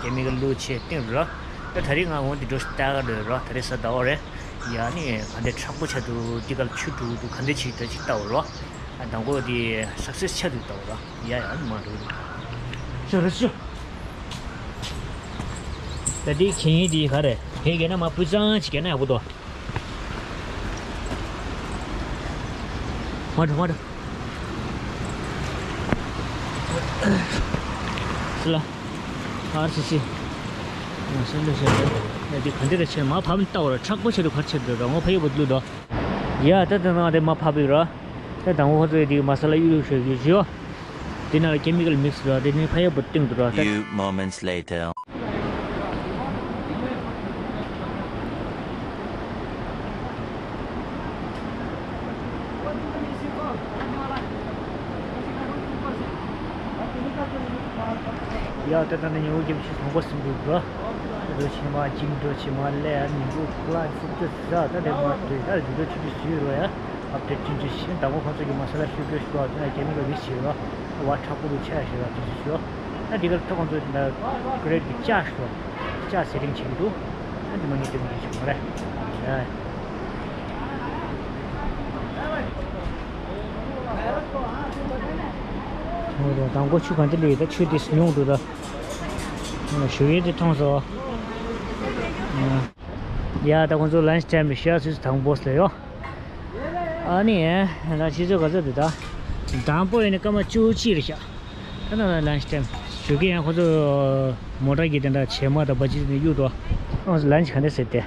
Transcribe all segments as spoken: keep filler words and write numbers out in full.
ཀེ་མི་ཀལ་བླུགས་བྱས་བཏིང་རོ། ད་ད་རེས་ང་འོ་འདི་འགྲོ་ལྟ་ག་འགྲོ་རོ། ད་རེས་གཟའ་ཟླ་བ་རེད། ཡ་ནི་ག་འདྲ་མཁྲེགས་པོ་ཆགས་འདུག་འདི་ག་ལ་ཆུ་དྲུག་འདུག་ག་འདྲ་ཅིག་ད་ཅིག་ལྟ་འོ་རོ། ཨ་དང་པོ་འདི་སག་སེ་སི་ཆགས་འདུག་ལྟ་འོ་རོ། ཡ་ཡ་ནི་མ་འགྲོ་འདུག་ཤོ་རེ་ཤོ། ད་འདི་ཁྱེད་འདི་ག་རེད། ཕེ་གས་ན་མ་སྤུས་གཙང་ཅིག་གས་ན་ཡག་པོ་འདུག་མ་འགྲོ་མ་འགྲོ། སི་ལ། ཨར་སི་སི། ང་སེམས་ལ་ཤེས་རེད། ཡ་འདི་ག་འདི་རེ་ཆེར་མ་ཕབ་ལྟ་བར་མཁྲེགས་པོ་ཆེ་རུ་གར་ཆེར་འགྲོ་ར་ངོ་ཕ་ཡུལ་བུ་ལུ་དོ། ཡ་ད་ད་ང་དེ་མ་ཕབ་ཡོད་ར། ད་དང་པོ་ཁོ་ཚོས་འདི་མ་ས་ལ་གཡུག་གཡུག་ཤོད་ཀྱི་ཞུ། དེ་ནང་ལ་ཀེ་མི་ཀལ་མིག་སི་ར་དེ་ནི་ཕ་ཡུལ་བུ་སྟེང་དུ་ར་ད། Few moments later. ཡ་ད་ལྟ་ནི་ཉི་འོད་རྒྱབ་ཆུ་ཚང་པོ་ཟིན་འདུག་ག་འགྲོ་ཆེ་མ་གཅིག་འགྲོ་ཆེ་མ་ལས་ཨ་ཉིན་གུང་ཁ་ལག་ཟིག་ཏུ་ཟ་ད་དེ་མ་དུས་ད་ལུས་འགྲོ་ཆུ་དུས་ཟུས་རོ་ཡ། ཨབ་ཏེ་ཅིན་ཅི་ཤིན་དང་པོ་ཁོང་ཚོ་གི་མ་ས་ལ་ཤུ་གུ་ཤུ་བ་ཚོ་ན་ཀེ་མི་ཀལ་རིགས་ཤིག་རོ། བ་མཁྲེགས་པོ་རུ་ཆ་ཤི་རོ་ཅི་ཤི་ཤོ། ད་འདི་གར་ཐོག་ཁོང་ཚོ་ན་ཀ་རེ་ཊི་གི་ལྕགས་ཤོ། ལྕགས་སེ་ཊིང་བྱེད་ཀྱི་འདུག་ད་འདི་མ་ངེས་དེ་མ་ངེས་ཤོ་མ་རེད། ཡ། ཨོ་རོ་དང་པོ་ཆུ་གང་དེ་ལས་ད་ཆུ་དེ་ཉུང་འདུག་ད། ཞུ་ཡས་དེ་མཐོང་སོ། ཡ་ད་ཁོང་ཚོ་ལན་ཆི་ཊེམ་རེད་ཤག་སུས་དང་པོ་སླེབས་ཡོད། ཨ་ནི་ད་ཁྱེད་ཚོ་ག་ཚོད་འདུག་ད། དང་པོ་ཡིན་ན་སྐར་མ་བཅུ་གཅིག་རེད་ཤག་ད་ད་ལན་ཆི་ཊེམ་ཞུ་གི་ཡང་ཁོང་ཚོ་མོ་ཊ་གི་དེ་འདྲ་བྱེ་མ་དང་བ་ཅི་ནས་གཡུག་འགྲོ། ཁོང་ཚོ་ལན་ཆི་ག་འདྲ་ཟེར་ཏེ།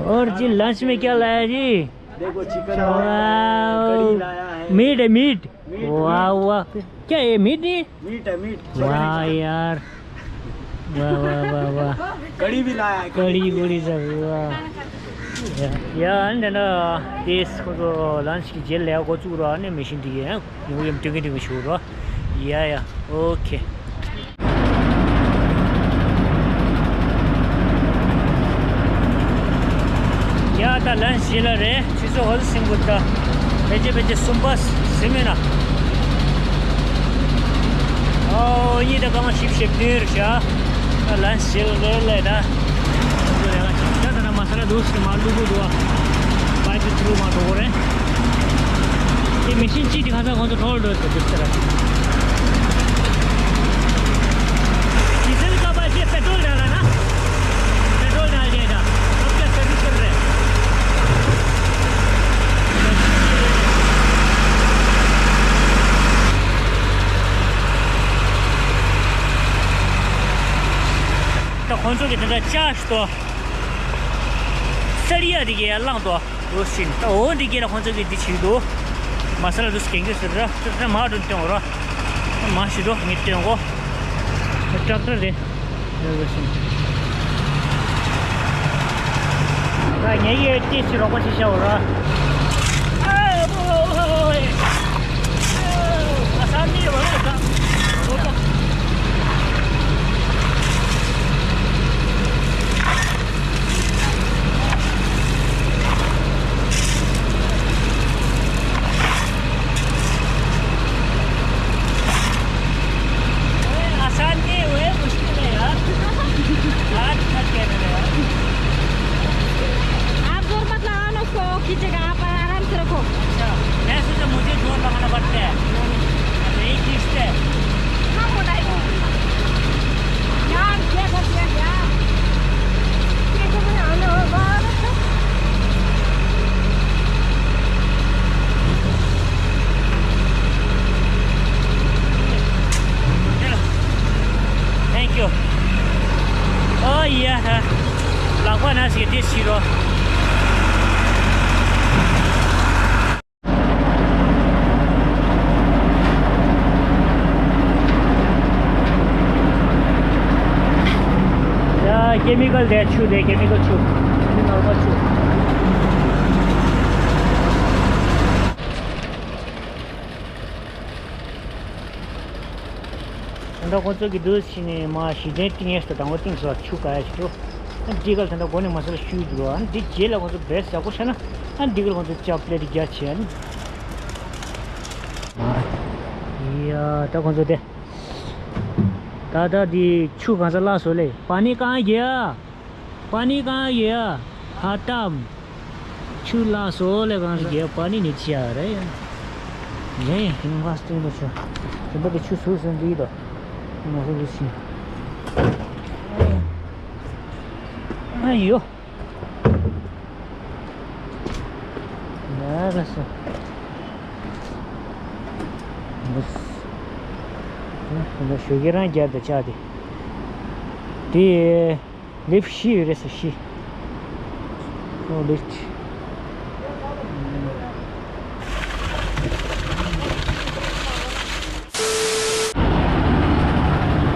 और जी लंच में क्या लाया जी? देखो चिकन लाया है, कढ़ी लाया है। मीट है मीट। वाह वाह। क्या ये मीट नहीं? मीट है मीट। वाह यार। वाह वाह वाह वाह। कढ़ी भी लाया है, कढ़ी। कढ़ी कढ़ी सब वाह। ཡ་ཨ་ནི་ད་ནི་དེས་ཁོ་ཚོ་ལན་ཆི་གི་རྗེས་ལ་ཡ་འགོ་བཙུགས་རོགས་ཨ་ནི་མི་ཤིན་དེ་ཡ་ཡང་ཡང་ཡང་ཏིང་ཏིང་ཞུ་རོགས། ཡ་ཡ་ཨོ་ཁེ། ཡ་ད་ལན་ཆི་ལ་རེད། ཆུ་ཚོད་འོལ་སིང་པོ་ད། ཕལ་ཆེར་ཕལ་ཆེར་གསུམ་པ་ཟིན་མེད་ན། ཨོ་གཉིས་ད་སྐར་མ་བཞི་བཅུ་ཞེ་བདུན་རེད་ཤག་ད་ལན་ཆི་ལ་རེད་ལས་ད། ད་ད་ན་མ་ས་ལ་འདུག་སེ་མ་བླུག་གི་འདུག་ཨ། པའི་པི་ཐུ་རུ་མ་འགྲོ་གི་རེད། ये मशीन चीज दिखा था कौन सा ढोल ढोल से किस तरह। डीजल का बस ये पेट्रोल डाला ना, पेट्रोल डाल दिया था। अब क्या सर्विस कर रहे हैं? ད་ཁོང་ཚོ་གི་དེ་འདྲ་ཅག་ཏོ། སེ་རི་ཡ་དེ་གའི་བླངས་ཏོ། འོ་ཤིན་ད་འོ་འདི་གའི་ལ་ཁོང་ཚོ་གི་འདི་བྱེད་ཀྱི་འདུག་མ་ས་ལ་འདུག་སྐྱེན་གྱི་ཟེར་ར་ཏྲ་ཏྲ་མ་འགྲོ་སྟོན་འོ་ར། མ་ཤི་འགྲོ་ངས་སྟོན་གོ་ཏྲག་ཏྲ་རེད། འོ་ཤིན། ད་ངས་ཡོད་ཏི་ཤི་རོགས་པ་ཞིག་བྱ་འོ་ར། आसान नहीं हुए, मुश्किल है यार। हाथ मत कहने दे यार। आप जोर मत लगाओ ना उसको, खींचेगा, आप आराम से रखो। अच्छा, मैं सोचा मुझे जोर लगाना पड़ता है। अच्छा, एक चीज से। हाँ, वो नहीं। यार, ये कर दिया यार। ये तो मैं आने होगा। Thank you. Oh yeah. ལག་པ་ན་ཞིག་དེ་ཤི་རོ། ཡ་ཀེ་མི་ཀལ་དེ་ཆུ་དེ་ཀེ་མི་ཀལ་ཆུ། ཀེ་མི་ཀལ་ཆུ། ད་ལྟ་ཁོང་ཚོ་གི་འདུག་ཕྱིན་ནས་མ་གཞི་རྟེན་བཏིང་ཡས་སུ་དང་པོ་བཏིང་སོ་ཆུ་ག་ཡ་ཞིག་འགྲོ། ཨ་འདི་གར་ད་ལྟ་སྒོ་ནས་མ་སོ་ལ་ཤུལ་འགྲོ། ཨ་འདི་རྗེས་ལ་ཁོང་ཚོ་བེ་ས་ཡག་པོ་ཤ་ན་ཨ་འདི་གར་ཁོང་ཚོ་ཅ་པླེ་ཊི་རྒྱ་ཆེ་ཨ་ནི། ཡ་ ད་ཁོང་ཚོ་དེ། ད་ད་དེ་ཆུ་གང་ས་བརླག་སོང་ལེ། पानी कहाँ गया? पानी कहाँ गया? खत्म। ཆུ་བརླག་སོང་ལེ། གང་ས་རྒྱལ། पानी नहीं आ रहा है। ཡ་ཡ། ཁྱེད་ང་སྟོན་དུ་ཆུ། དེ་འདྲ་དེ་ཆུ་ཟུར་ཟིན་འདི་དོ། ང་ཧུ་རུ་ཤི། ཨ་ཡོ། ཡ་ར་སོ། འདི་ཞོགས་ཀས་རང་རྒྱབ་དུ་ཆགས་ཏེ། དེ། ལིཕ་བཞི་ཡོད་རེད་ཟེར། བཞི། ཨོ་ལིཕ།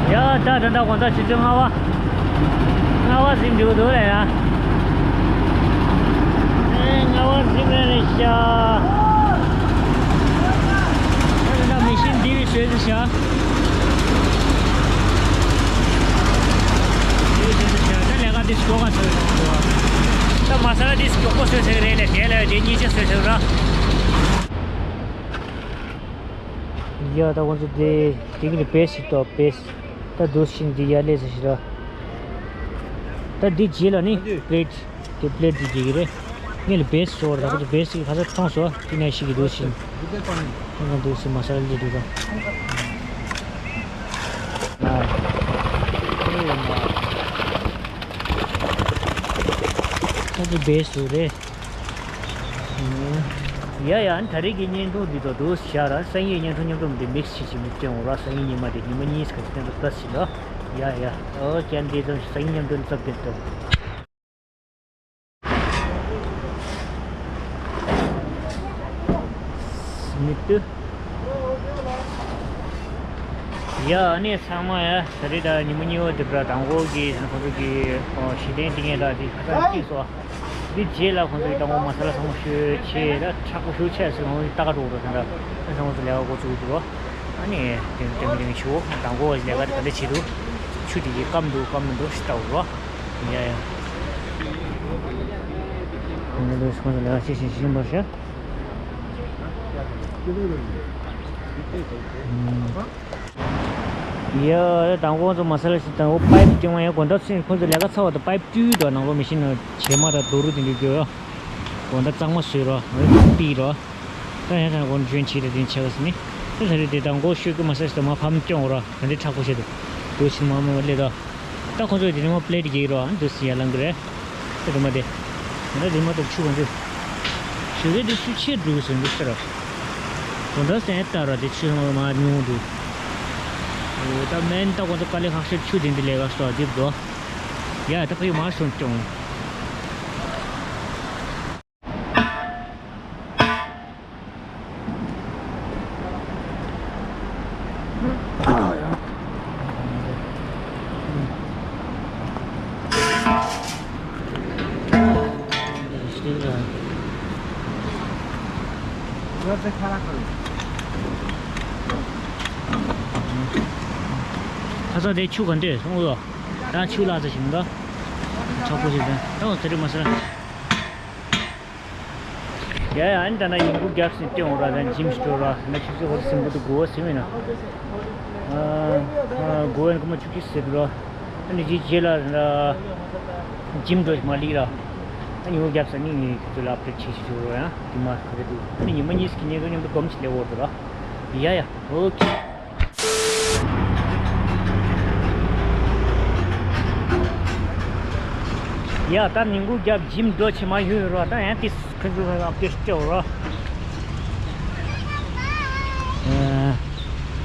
ཡ་ད་ད་ད་དགོང་དག་ཆུ་ཚོད་ལྔ་པ། ལྔ་པ་ཟིན་འགྲོ་འདུག་ལ་ཡ། ཨེ་ལྔ་པ་ཟིན་རེད་རེད་ཤག་ད་ད་ད་མི་ཤིན་འདི་བི་བཟོས་ཟེར་ཤག་ད་ལས་ཀ་འདི་མགྱོགས་པ་བཟོས་སོང་འདུག་ད་མ་ས་ལ་འདི་མགྱོགས་པོ་བཟོས་ཟེར་རེད་ལས་དེ་ལ་དེ་གཉིས་ཆ་བཟོས་ཟེར་ར། ཡ་ད་ཁོང་ཚོ་དེ་དེ་གི་ནི་བེ་སི་ཞིག་ཏོ་བེ་སི། ད་འདུག་ཤིན་འདི་ཡ་ལས་ཟེར་ཞིག་ར། ད་འདི་རྗེས་ལ་ནི་པི་ལེ་ཊི། དེ་པི་ལེ་ཊི་འདི་རྒྱག་གི་རེད། ངས་ལ་བེ་སི་ཟོ་བར་ད་ཁོ་ཚོ་བེ་སི་གི་ཁ་ཚ་མཐོང་སོ་དེ་ནས་ཤིག་གི་འདུག་ཤིན། ཁོང་ཚོ་འདུག་སེ་མ་ས་ལ་འདི་འདུག་ར། ཁོང་ཚོ་བེ་སི་ཟོ་རེད། ཡ་ཡ། ད་རེས་ཀྱི་བརྙན་ཐུང་འདི་ཚོ་འདུག་བཞག་ར། སང་ཉིན་བརྙན་ཐུང་མཉམ་དུ་འདི་མིག་སི་བྱེད་ཅིག་མི་སྟོན་འོ་ར། སང་ཉིན་ཉི་མ་དེ་ཉི་མ་གཉིས་ཀྱི་སྟེང་དུ་ལྟ་ཞིག་ལ། ཡ་ཡ། ཨོ་ཀྱང་འདི་ཚོ་སང་ཉིན་མཉམ་དུ་ལྟ་བསྡད་དོ། མི་ཏུ། ཡ་ཨ་ནི་ཚང་མ་ཡ་ད་རེས་ད་ཉི་མ་གཉིས་པ་འདི་པར་དང་པོ་གི་ཁོང་ཚོ་གི་ཨོ་གཞི་རྟེན་འདི་ངས་ད་འདི་ཁ་སང་སྐྱིད་སོ། འདི་རྗེས་ལ་ཁོང་ཚོ་ཡི་དང་པོ་མ་ས་ལ་ཚང་མ་ཤོད་ཆེ་ད་མཁྲེགས་པོ་ཤོད་ཆེ་ཟེར་ཁོང་ཚོ་ལྟ་ག་འགྲོ་རོགས་དང་ད་ཚང་མ་ཚོ་ལས་ཀ་འགོ་བཙུགས་འདུག་ཨ་ནི་དེང་དེང་དེང་ཆུ་བོ་དང་པོ་ལས་ཀ་དེ་ག་འདྲ་བྱེད་འདུག་ཆུ་དེ་གི་སྐམ་འདུག་སྐམ་མི་འདུག་ཞིག་ལྟ་འོ་རོགས། ཡ་ཡ། ཁོང་ཚོ་ལས་ཀ་ཆེ་ཞིང་ཞིང་པར་ཤ། ཡ། དང་པོ་ཁོང་ཚོ་མ་ས་ལ་ཞིག་དང་པོ་པའིབ་བཀྱོན་པ་ཡང་དགོང་དག་ཚུན་ཁོང་ཚོ་ལས་ཀ་ཚར་བ་དང་པའིབ་བཀྲུས་འདུག་ནང་ལོགས་མི་ཤེས་ན་བྱེ་མ་དང་རྡོ་རུ་དེ་འདྲ་བཀྱོན། དགོང་དག་གཙང་མ་བཟོས་རོགས། ང་ཚོ་པིས་རོགས། ད་ཡང་ཐང་དགོང་བྱོན་བྱེད་དེ་དེ་ཆགས་ཟིན་ནི། ད་ད་རེས་དེ་དང་པོ་ཤོད་ཀྱི་མ་ས་ཞིག་དང་མ་ཕམ་བཀྱོན་རོགས། ད་འདི་མཁྲེགས་པོ་བྱེད་འདུག་འདུག་ཕྱིན་མ་མ་མ་སླེབས་དོ། ད་ཁོང་ཚོས་དེ་རིང་མ་པི་ལེ་ཊི་རྒྱག་གི་རོགས། ཨ་འདུག་སེ་ཡར་ལངས་ཀྱི་རེད། དེ་རིང་མ་དེ། ང་ད་རིང་མ་ད་ཆུ་གང་འདུག་ཞོགས་ཀས་དེ་ཆུ་ཆེར་འགྲོ་གི་ཟེར་འདུག་ཟེར་རོ། དགོང་དག་སེང་ལྟ་རོགས་དེ་ཆུ་ཧ་མ་མ་ཉུང་འདུག་འོ་ད་སྨན་ད་ཁོང་ཚོ་དཀའ་ལས་ཁག་ཤོས་ཆུ་དེ་འདི་ལས་ཀ་སོ་དེབ་དོ། ཡ་ད་ཕ་ཡུལ་མ་སོང་སྐྱོང་། ཁ་སང་དེ་ཆུ་ག་འདྲས་སོང་ལོ། ད་ཆུ་ལ་ཚ་ཞིག་མི་འདུག་ཆོག་པོ་ཞིག་དང་ད་དེ་རིང་མ་སོང་། ཡ་ཡ། ཨ་ནི་ད་ན་ཡིན་གུ་རྒྱབ་ཟིན་ཏེ་འོང་ར། ད་འཇིམ་སྤྲོ་ར། ན་ཆུ་ཚོད་འོར་ཟིན་པོ་དུ་གོ་བ་ཟིན་མིན་ན། གོ་བ་ཡིན་གོ་མ་ཆུ་ཁྱི་ཟེར་ར། ཨ་ནི་ཇི་རྗེས་ལ་ར་འཇིམ་འགྲོ་མ་ལི་ར། ཨ་ནི་ཡིན་གུ་རྒྱབ་ཟ་ནི་ངས་ཁྱོད་ཚོ་ལ་ཨབ་ཌེཊ་བྱེད་ཤི་ཆུ་ར་ཡ། དེ་མ་ཁ་གི་འདུག་ཨ་ནི་ཉི་མ་གཉིས་ཀྱི་ཉེ་གི་མཉམ་དུ་སྒོམ་ཆི་ལེ་འོར་དུ་ར། ཡ་ཡ། ཨོ་ཁེ། ཡ་ད་ཉིན་གུང་རྒྱབ་འཇིམ་འགྲོ་ཆེ་མ་ཡོད་རོ། ད་ཡང་ཏིས་ཁོན་ཚུ་ཁ་ཨབ་ཏིས་སྤྲད་རོ། ཨ་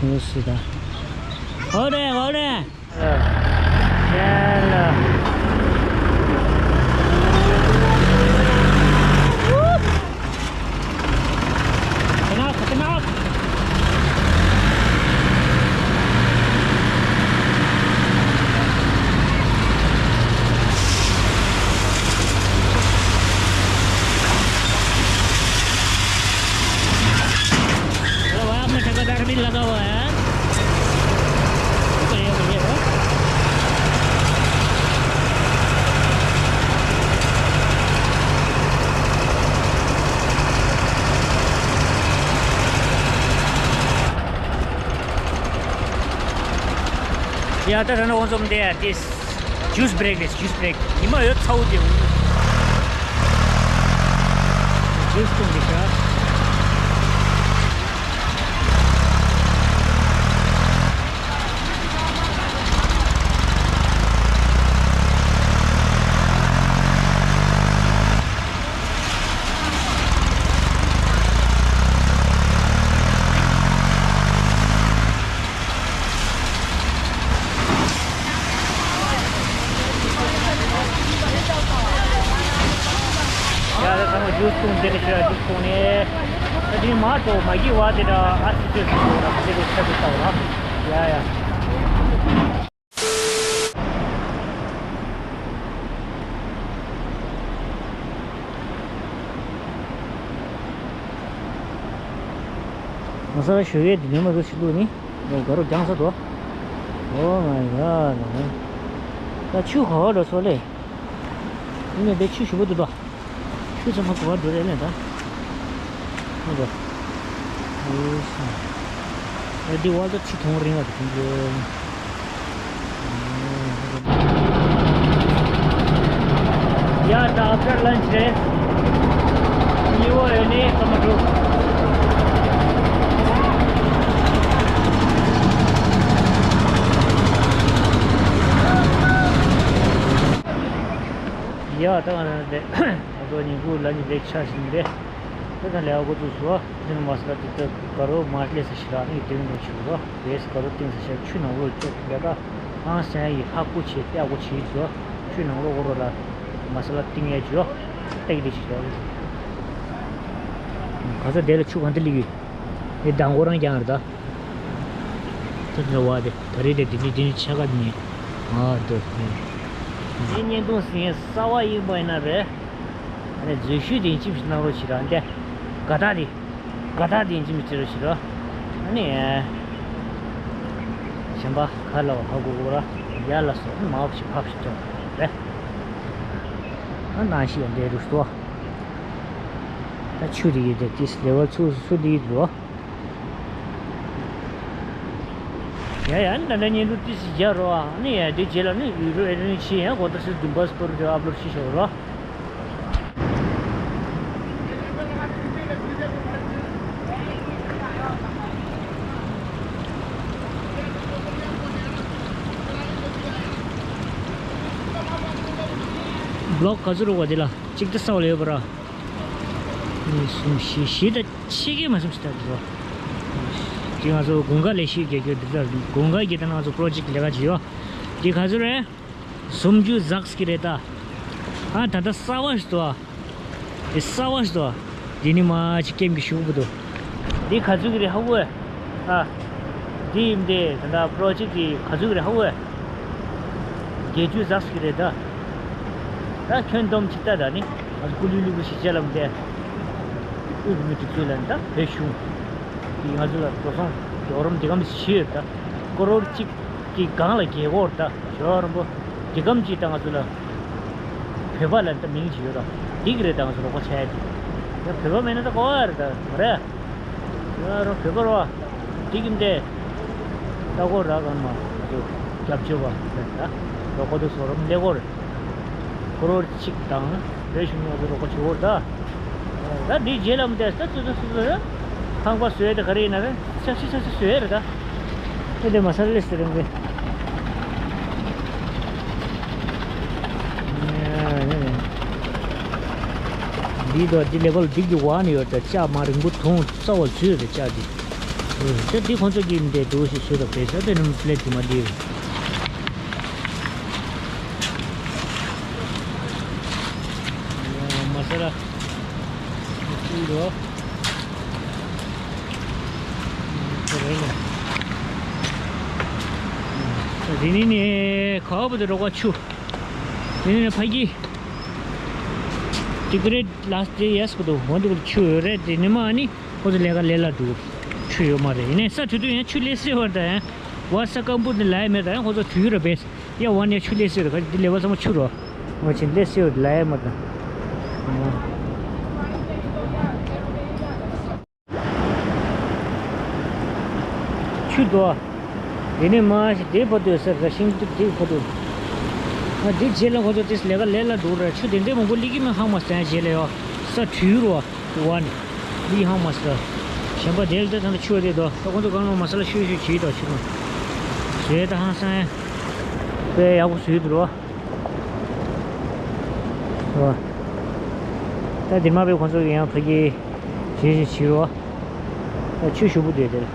ཡོད་སྲིད་ད། ཨོ་རེད་ཨོ་རེད། ཨ་ཡ་ལ། अरे वाह, आपने ठेकेदार भी लगा हुआ है। ऊपर ये, ऊपर ये, ऊपर। ཡ་ད་ར་ན་ཁོང་ཚོ་འདི་ཡ་དེ་ཇུས་བྷི་རེག་རེད། ཇུས་བྷི་རེག་ཉི་མ་ཡོད་ཚ་བོ་དེ། ཇུས་འཐུང་གི་ཤག་ཡ་ད་ཚང་མ་ཇུས་འཐུང་དེ་ནས་ཤི་ར་ཇུས་འཐུང་ནས། ད་དེ་མ་གཏོགས་མ་གི་བ་དེ་འདྲ་ཨ་ཙི་ཙི་ཟིག་འདུག་ར། དེ་གི་ཆ་དུ་ལྟ་བ་ར། ཡ་ཡ། ང་ས་ཞོགས་ཀས་འདི་ནས་མ་གཏོགས་ཤི་འདུག་ནི། ནོ་ག་རུ་རྒྱང་ས་དོ། Oh my god. ད་ཆུ་ཧོ་འགྲོ་སོང་ལེ། ཨ་ནི་དེ་ཆུ་ཞིམ་པོ་འདུག་དོ། ཆུ་ཚང་མ་གོ་བ་འགྲོ་རེད་ལེ་ད། ཧོ་འགྲོ། ཨེ་ཤ། ཨ་འདི་བར་དུ་ཆུ་གཏོང་རིང་བ་དེ་ཁྱོད་ཚོ། ཡ་ད་after lunch རེད། ཉི་འོ་ཡོད་ནི་ཀ་མ་འགྲོ། ཡ་ད་ང་རང་རེད། ང་ཚོ་ཉིན་གུང་ལ་ཉིན་རེ་ཆ་བཞིན་རེད། དེ་དང་ལས་འགོ་བཙུགས་སོ། དེ་ནི་མ་ས་ལ་དེ་ལྟར་དགའ་རོགས་མ་སླེབས་ས་ཞིག་རག་ནས་དེ་རིང་དུ་ཆུ་རོ་བས་དགའ་རོགས་གཏིང་ས་ཞབས་ཆུ་ནང་ལོགས་ཅོག་ལས་ཀ་ཨང་སན་ཡི་ཧ་ཀུ་ཆེ་ཏེ་ཨ་ཀུ་ཆེ་ཡི་ཚོ་ཆུ་ནང་ལོགས་འོ་རོ་ལ་མ་ས་ལ་གཏིང་ཡས་ཅོ་ཏེག་ཏེ་ཞིག་རོ། ག་ས་དེ་ལ་ཆུ་གང་དུ་ལི་ཡོད། དེ་དང་གོ་རང་ཀྱང་རེད་ད། ད་དེ་བ་དེ་ད་རེས་དེ་དེ་འདྲའི་དེ་འདྲའི་ཆ་ག་ནི། ཨ་དེ། དེ་བརྙན་ཐུང་ཟིན་གསར་བ་ཡིན་པ་ཡིན་ན་རེད། ཨ་ནི་འཛུལ་ཞུགས་དེ་ཅིབ་ཞིག་གནང་རོགས་བྱེད་རང་དེ། དགའ་རྟགས་དེ། དགའ་རྟགས་དེ་ཅིབ་ཞིག་སྤྲད་རོགས་བྱེད་རོགས། ཨ་ནི། གཞན་པ་ག་ལ་བ་ཧ་གོ་གོ་ར། ཡ་ལ་སོགས་མ་བ་ཞིག་ཕབ་ཞིག་ཅོག་རེད། ཨ་ནང་ཞིག་འདྲེ་རུ་སྟོ། ད་ཆུ་དེ་ཡོད་དེ་ཏིས་ལེ་བ་ཚུ་སུ་དེ་ཡོད་འགྲོ། ཡ་ཡ་ད་ལྟ་ཉིན་དུ་ཏིས་རྒྱ་རོ་ཨ་ནི་ཡ་དེ་རྗེས་ལ་ནི་ཡུ་རོ་ཨེ་རིན་ཆི་ཡ་གོ་ད་སི་དུམ་པ་སི་པོར་དུ་ཨབ་ལོ་ཤི་ཤོག་རོ། བློག་ག་ཚོད་རུ་བ་དེ་ལ་གཅིག་ཏུ་ས་བ་ལ་ཡོད་པ་ར། གཉིས་གསུམ་བཞི་བཞི་དང་ཕྱེད་ཀའི་མ་སུམ་ཞིག་ལྟ་དུས། དེ་ང་ཚོ་དགུན་ཁ་ལས་ཤིག་རྒྱག་རྒྱུ་འདི་ལ་དགུན་ཁ་གི་ད་ང་ཚོ་པོ་རོ་ཇེག་ལས་ཀ་བྱེད་ཡོད། འདི་ག་ཚོད་རེད། སུམ་ཅུ་ཟགས་ཀྱི་རེད་ད། ཨ་ད་ལྟ་གསར་བ་ཞིག་འདུག་ཨ། འདི་གསར་བ་ཞིག་འདུག་ཨ། འདི་ནི་མ་ཅིག་ཀེམ་གྱི་ཤུགས་པོ་འདུག་འདི་ག་ཚོད་ཀྱི་རེད་ཧ་གོ་ཨེ། ཨ། འདི་ཡིན་ཏེ་ད་ལྟ་པོ་རོ་ཇེག་འདི་ག་ཚོད་ཀྱི་རེད་ཧ་གོ་ཨེ། བརྒྱད་ཅུ་ཟགས་ཀྱི་རེད་ད། ད་ཁྱོན་བསྡོམས་ཅིག་ལྟ་ད་ནི། ང་ཚོ་སྐུ་ལུས་ལུས་པོ་ཞིག་བྱས་ལབ་འདས། དབུས་བོད་མིའི་སྒྲིག་འཛུགས་ལ་ནི་ད་བོད་གཞུང་གིས་ང་ཚོ་ལ་འགྲོ་སོང་འགྲོ་རོམ་འདི་གམ་ཞིག་ཡོད་ད། ཀོ་རོར་གཅིག་གི་སྒང་ལ་རྒྱལ་སྒོར་ད་ཞོ་རོམ་པོ་འདི་གམ་ཅིག་ད་ང་ཚོ་ལ་བོད་པ་ལ་ད་མིང་ཅིག་ཡོད་ད། འདི་གི་རེད་ད་ང་ཚོ་རོགས་པ་བྱས་ཡ་དེ། ཡ་བོད་པ་མེད་ན་ད་གོ་བ་རེད་ད་མ་རེད། ང་རང་བོད་པ་རེད་བ། འདི་གི་འདྲས། ལྟ་སྐོར་ར་གང་མ་ང་ཚོ་རྒྱབ་སྐྱོར་བ་རེད་ད། རོགས་པ་དེ་ཚོ་རོགས་ལས་སྐོར་རེད། ཀོ་རོར་གཅིག་དང་བོད་གཞུང་ང་ཚོ་རོགས་པ་བྱེད་སྐོར་ད། ད་འདི་རྗེས་ལ་མི་འདས་ད་སུ་ཚོ་སུ་ཚོ་རེད། ཁང་པ་བཟོས་ད་ག་རེ་ཡིན་ན་རེད། ཤག་ཤི་ཤག་ཤི་བཟོས་རེད་ད། ཨེ་དེ་མ་སར་ལེ་སི་རེད་མི། འདི་དོ་འདི་ལེ་བལ་འགྲིག་གི་བ་ནི་ཡོད་ད། ལྕགས་མ་རིང་པོ་དུང་རྩ་བ་འཛུལ་རེད་ལྕགས་འདི། ད་འདི་ཁོང་ཚོ་གིས་འདི་འདུག་ཞིག་བཟོས་ད་བས་ས་དེ་ནི་པླེ་ཊི་དེ་མ་འདི་རེད། མ་ས་ར། ཅིག་འགྲོ། དེ་ནི་ནི་ཁ་བ་དེ་རོགས་པ་ཆུ། དེ་ནི་ཕ་གི། དེ་གི་རེད་ལ་སྟེ་ཡས་གོ་དོ་འོན་དེ་གོ་ཆུ་རེད་དེ་ནི་མ་ནི་ཁོ་ཚོ་ལས་ཀ་ལས་ལ་འདུག་ཆུ་ཡོད་མ་རེད། ཡིན་ནའི་ས་དུས་དུས་ཡང་ཆུ་ལས་སེ་བར་ད་ཡང་བར་ས་སྐམ་པོ་དེ་ལ་ཡ་མེད་ད་ཡང་ཁོ་ཚོ་དུས་ར་བས། ཡ་ཝན་ཡ་ཆུ་ལས་སེ་ར་ག་འདི་ལེ་བ་ཚང་མ་ཆུ་རོ། ང་ཆེན་ལས་སེ་ར་ལ་ཡ་མ་ད། ཆུ་དོ། དེ་ནས་མ་ཞིག་དེ་བར་དུ་ཟེར་ར་ཤིང་དེ་དེ་བར་དུ། ང་འདི་རྗེས་ལ་ཁོ་ཚོ་དེ་ལས་ཀ་ལས་ལ་འགྲོ་ར་ཆུ་དེ་འདྲའི་མང་པོ་ལི་ཀི་མི་ཧང་མ་སྟན་རྗེས་ལ་ཡོ་ས་དྲུལ་རོ་བ་ནི་ལི་ཧང་མ་སྟ། གཞན་པ་དེ་ལ་ད་ད་ཆུ་དེ་དོ་ད་ཁོ་ཚོ་གང་ལ་མ་ས་ལ་ཤུ་ཤུ་བྱིས་དོ་ཆུ་མ་ཟེར་ད་ཧང་སང་ཡ་དཔེ་ཡག་པོ་བཟོས་འདུག་རོ། ཨོ། ད་འདི་མ་པའི་ཁོང་ཚོ་གི་ཡང་ཕ་གི་བྱེད་བྱེད་བྱེད་རོ། ད་ཆུ་ཞུ་བུ་དེ་དེར།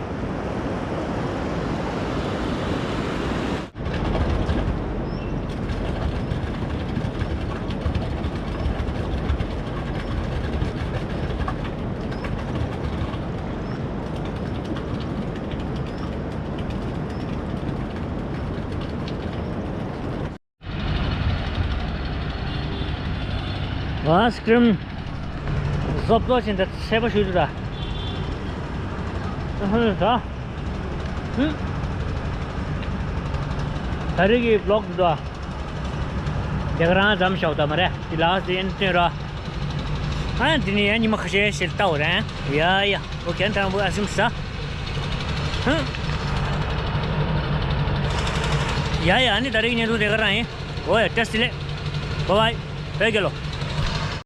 ཨ་སི་ཀྲིམ་བཟོ་བཟོ་བཞིན་དུ་ཚད་པ་ཞུ་དུ་ད། ཧུམ་ད། ཧུམ། ད་རེས་ཀྱི་བི་ལོག་འདི་དོ། དེ་ག་རང་ཙམ་ཞོག་ད་མ་རེད་དེ་ལགས་དེ་ཡན་སྟོན་ར། ཨ་འདི་ནི་ཡང་ཉི་མ་ཁ་ཤས་ཤིག་ལྟ་བ་རེད་ཡ་ཡ། ཨོ་ཁེ་ན་ཐང་བུ་ཨ་སིམ་ས། ཧུམ། ཡ་ཡ་ཨ་ནི་ད་རེས་ཀྱི་བརྙན་ཐུང་དེ་ག་རང་ཡིན། ཨོ་ཡ་བཀྲ་ཤིས་བདེ་ལེགས། བཱའི་བཱའི། བོད་རྒྱལ་ལོ།